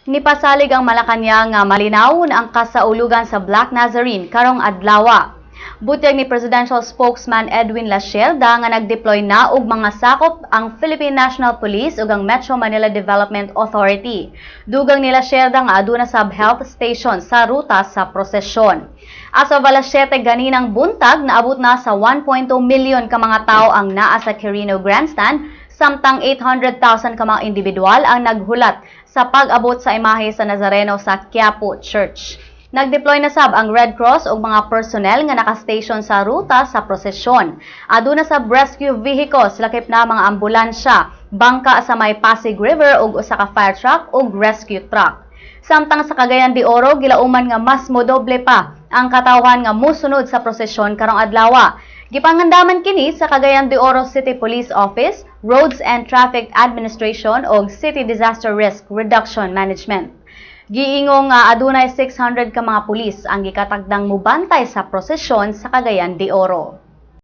Nipasalig ang Malacañang nga malinaw na ang kasaulugan sa Black Nazarene karong adlawa. Butyag ni Presidential Spokesman Edwin Lacierda nga nag-deploy na og mga sakop ang Philippine National Police ug ang Metro Manila Development Authority. Dugang ni Lacierda nga aduna sab health station sa ruta sa prosesyon. As of alas 7 ganinang buntag, naabot na sa 1.2 million ka mga tao ang naa sa Quirino Grandstand, samtang 800,000 ka mga individual ang naghulat sa pag-abot sa imahe sa Nazareno sa Quiapo Church. Nag-deploy na sab ang Red Cross ug mga personnel nga naka-station sa ruta sa prosesyon. Aduna sab rescue vehicles, lakip na mga ambulansya, bangka sa may Pasig River ug usa ka fire truck ug rescue truck. Samtang sa Cagayan de Oro, gilauman nga mas modoble pa ang katawhan nga musunod sa prosesyon karong adlaw. Gipangandaman kini sa Cagayan de Oro City Police Office, Roads and Traffic Administration ug City Disaster Risk Reduction Management. Giingong nga adunay 600 ka mga pulis ang gikatagdang mubantay sa prosesyon sa Cagayan de Oro.